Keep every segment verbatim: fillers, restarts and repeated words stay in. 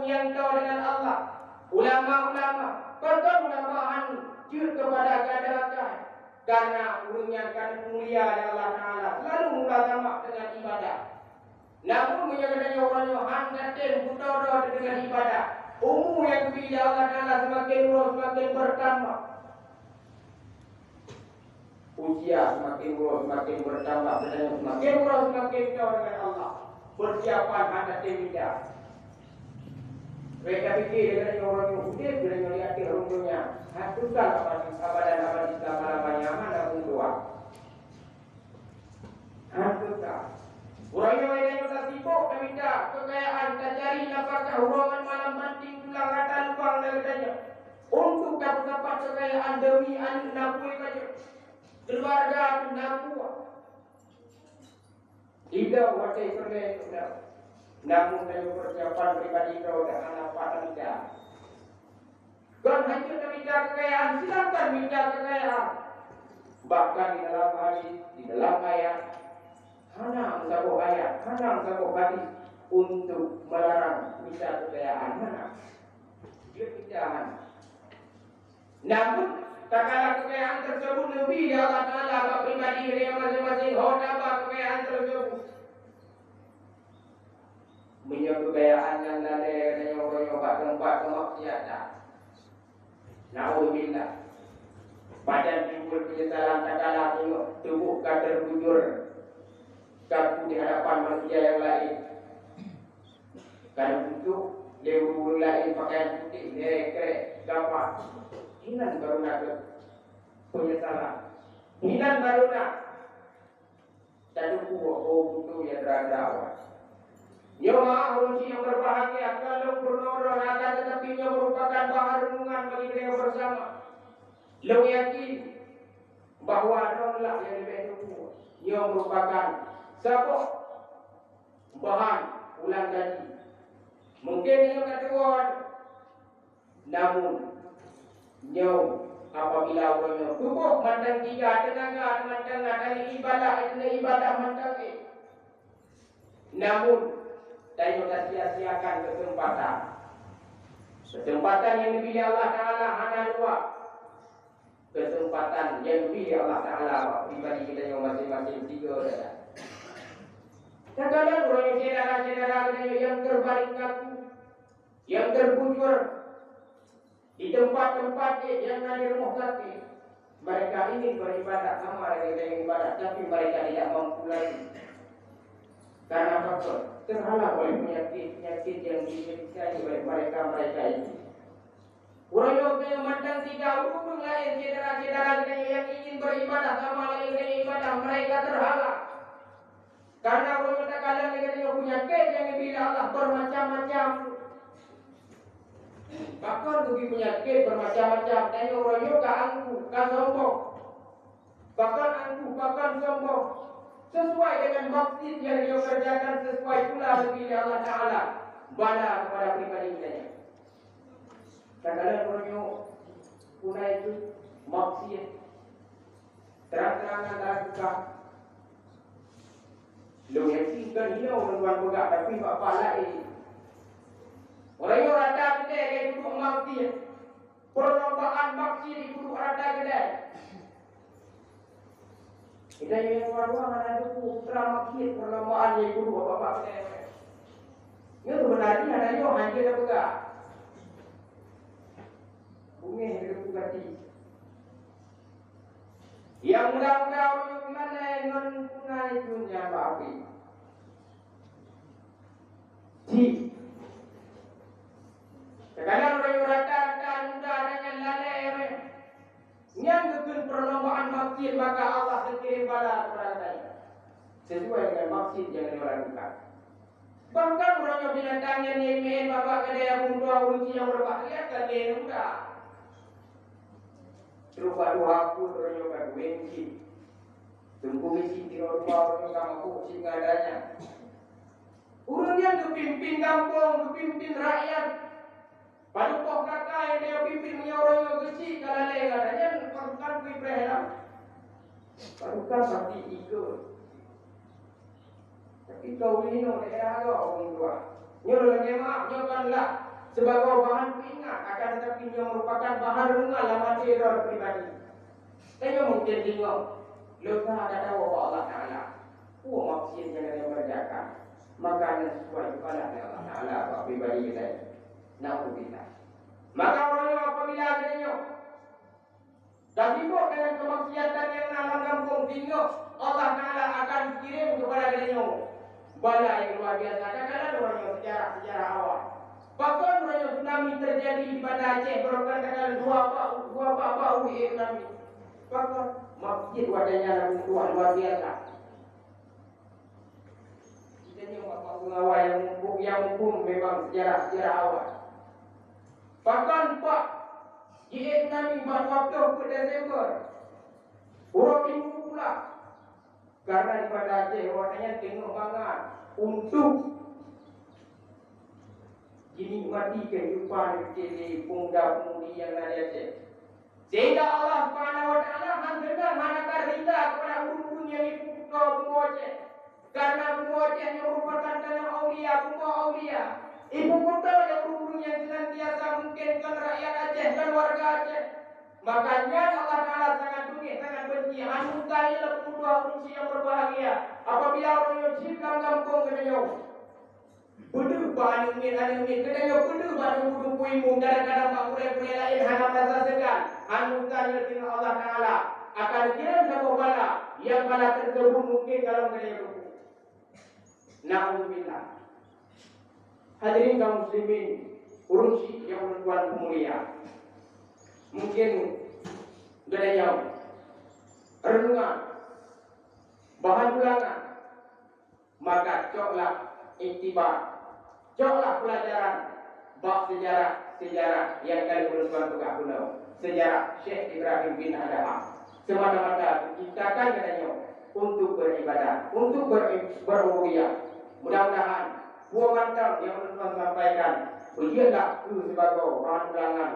nyang toe deungon Allah. Ulama-ulama, pakon ulama han jeuet keupada gata-gata? Karena ureuëng nyang ka mulia lé Allah Taala selalu mulazamah deungon ibadah. Namun meunyoe geutanyoe uroe nyoe han tatem peutoe-toe deungon ibadah, umu nyang geubri lé Allah Taala seumaken uroe seumaken beurtambah. Usia seumaken uroe seumaken beurtambah, geutanyoe seumaken uroe seumaken toe deungon Allah. Peusiapan hana teuindah. Bèk tapike geutanyoe uroe nyoe udép geutanyoe di ateueh rhueng donya. Hana keukai aban, abadan abadi seulama-lamanya hana meutuah. Hana keukai. Uroe nyoe geutanyoe tasibok tamita keukayaan, tacari nafakah uroe ngon malam banting tulang rata lubang lam geutanyoe. Untuk tapeusapat keukayaan deumi aneuk na pue bacut, keuluwarga na pue. Idong watèe peureulèe idong. Namun tanyoe peusiapan pribadi droe dak hana pat tamita. Kon hanjeuet tamita keukayaan, silakan mita keukayaan. Bahkan di dalam hadis, di dalam ayat, hana meusaboh ayat, hana meusaboh hadis untuk melarang mita keukayaan, hana. Jeuet mita hana. Namun, tatkala keukayaan tersebut neubri lé Allah Taala bak pribadi geutanyoe maséng-maséng, ho taba keukayaan tersebut. Meunyoe keukayaan nyang lalè geutanyoe uroe nyoe bak teumpat keumaksiatan, naudzubillah, pajan timbul peunyesalan tatkala meunyoe tuboh ka terbujur kaku di hadapan manusia nyang laén. Ka neupeutrok lé ureuëng laén pakaian putéh, lé krek, gapa. Inan baru na peunyesalan. Inan baru na tateupeue, oh, beutôi ya dara-dara. Nyoe meuah ureuëng nyang berbahagia, ka lôn peurunoe droe, akan tetapi nyoe merupakan bahan renungan bagi geutanyoe bersama. Lôn yakin bahwa droeneuh nyang leubeh tuha nyoe merupakan saboh bahan ulang kaji. Mungkin nyoe ka tuwoe, namun nyoe apabila uroe nyoe tuboh mantong tiga, teunaga mantong na, dan ibadah, ibadah mantong éh, namun tanyoe tasia-siakan keuseumpatan. Keuseumpatan nyang geubri lé Allah Taala hana dua. Keuseumpatan nyang geubri lé Allah Taala bak pribadi geutanyoe maséng-maséng tiga saja. Takalon uroe nyoe syedara-syedara geutanyoe nyang teubaréng kaku, nyang terbujur di teumpat-teumpat nyang na di rumoh sakét. Mereka ingin beribadah sama dengan geutanyoe ibadah, tapi mereka tidak mampu lagi. Karena apa? Terhalang oleh penyakit-penyakit yang dimiliki oleh mereka-mereka ini. Uroe nyoe mantong tiga ureuëng laén syedara-syedara geutanyoe nyang ingin beribadah sama lagée geutanyoe ibadah, mereka terhalang. Karena uroe nyoe takalon lagée nyoe peunyakét nyang geubri lé Allah bermacam-macam. Pakon geubri peunyakét bermacam-macam? Tanyoe uroe nyoe ka angkuh, ka sombong. Pakon angkuh, pakon sombong? Sesuai dengan maksud yang dia kerjakan, sesuai pula geubri lé Allah Taala bala kepada pribadi geutanyoe. Takalon uroe nyoe puna itu maksiat terang-terangan dalam buka. Lôn yakin kon hino ureuëng tuan peugah, tapi bak-bak laén. Uroe nyoe rata keudè ka jipeuduek maksiat. Perlombaan maksiat jipeuduek rata keudè. Kita nyang dua-dua hana teupeu putra maksiat perlombaan nyang jipeuduek bak-bak keudè. Nyoe seubeunarjih hana nyoe hana tapeugah. Bungéh geuteupeue gaki. Nyang muda-muda ureuëng nyoe peulalai ngon punai dunia bak api. Jih. Kadang ureuëng nyoe rata-rata muda dan nyang lalai ureuëng. Nyang geukheun perlombaan maksiat, maka Allah geukirém bala kepada geutanyoe sesuai dengan maksiat nyang geutanyoe lakukan. Bahkan uroe nyoe binatang nyang jimeu'én babah keudè, ureuëng tuha ureuëng cit nyang beureubat riak ka lheueh muda. Trok bak tuha pun uroe nyoe ka geuwén cit. Teungku misi sidroe tuha uroe nyoe ka mabök cit ngon adanya. Ureuëng nyan geupimpin gampông, geupimpin rakyat. Padub poh kaka nyang geupimpin meunyoe uroe nyoe geuchik ka lalée gata nyan, pasukan kuipreh lam. Pasukan pasti ikot. Tapi kau ini nyoe daerah agak ureuëng tuha. Nyoe lagée maaf, nyoe kan lah. Sibagoe bahan peuingat, akan teutapi nyoe meurupakan bahan reunungan lam até droe pribadi. Tanyoe mungken deungoe, lôn ka tatawoe bak Allah Taala. Peue maksiat nyang gata kerjakan? Maka nyan sesuai geubalah lé Allah Taala bak pribadi gata. Naudzubillah. Maka uroe nyoe apabila geutanyoe dan sibok dengan kemaksiatan yang na lam gampông, sehingga Allah Taala akan kirim kepada geutanyoe bala yang luar biasa. Kadang-kadang uroe nyoe sejarah-sejarah awai. Pakon uroe nyoe tsunami terjadi di Banda Aceh, barokan takalon dua bak, dua bak bak tsunami. Pakon? Maksiat watèe nyan luar biasa. Kita nyoe bak pengawai yang mumpung, yang mumpung memang sejarah-sejarah awai. Pakon pak jiék tsunami bak dua ploh peuet Desember, uroe Minggu pula. Karena di Banda Aceh, awak nyan teungoh mangat untuk jinikmati kehidupan di pemuda-pemudi yang na di Aceh. Sehingga Allah Subhanahu wa Taala han seunang, hana ka ridha kepada ureueng-ureueng nyang jipeukuto bumoe Aceh. Karena bumoe Aceh nyoe merupakan tanah aulia, bumoe aulia. Jipeukuto lé ureueng-ureueng nyang senantiasa mungken kon rakyat Aceh, kon warga Aceh. Maka nyan Allah Taala sangat beungéh, sangat benci. Hana mustahil lé peukuto ureueng nyang berbahagia apabila ureueng nyoe cit lam gampông geutanyoe. Peudeuh bak aneuk miet, aneuk miet geutanyoe peudeuh bak teungku-teungku imum, kadang-kadang bak gurée-gurée laén hana meurasa seugan, hana mustahil deungon Allah Taala akan kirém saboh bala, nyang bala tersebut mungken golom geutanyoe teupeu. Naudzubillah. Hadirin kaum muslimin, ureueng syiek nyang ulôn tuan peumulia. Mungken geutanyoe renungan, bahan ulangan, maka coklah iktibar, coklah pelajaran bak sejarah-sejarah nyang ka lheueh ulôn tuan peugah bunoe, sejarah Syekh Ibrahim bin Adham. Semata-mata diciptakan geutanyoe untuk beribadah, untuk ber-, berububiyah. Mudah-mudahan peue mantong nyang ulôn tuan sampaikan beujeuetlah keu sibagoe bahan ulangan.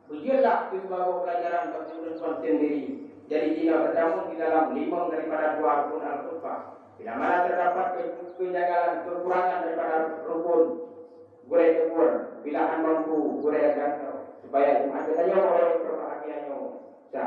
Beujeuetlah keu sibagoe pelajaran bagi ulôn tuan sendiri. Jadi, jinoe teutamong di dalam limong daripada dua rukun al-khutbah. Bila mana terdapat ke-, kejanggalan, kekurangan daripada rukun, gurée tegur, bila han mampu, gurée gantoe, supaya jeumaáh geutanyoe berbahagia nyoe. Sa.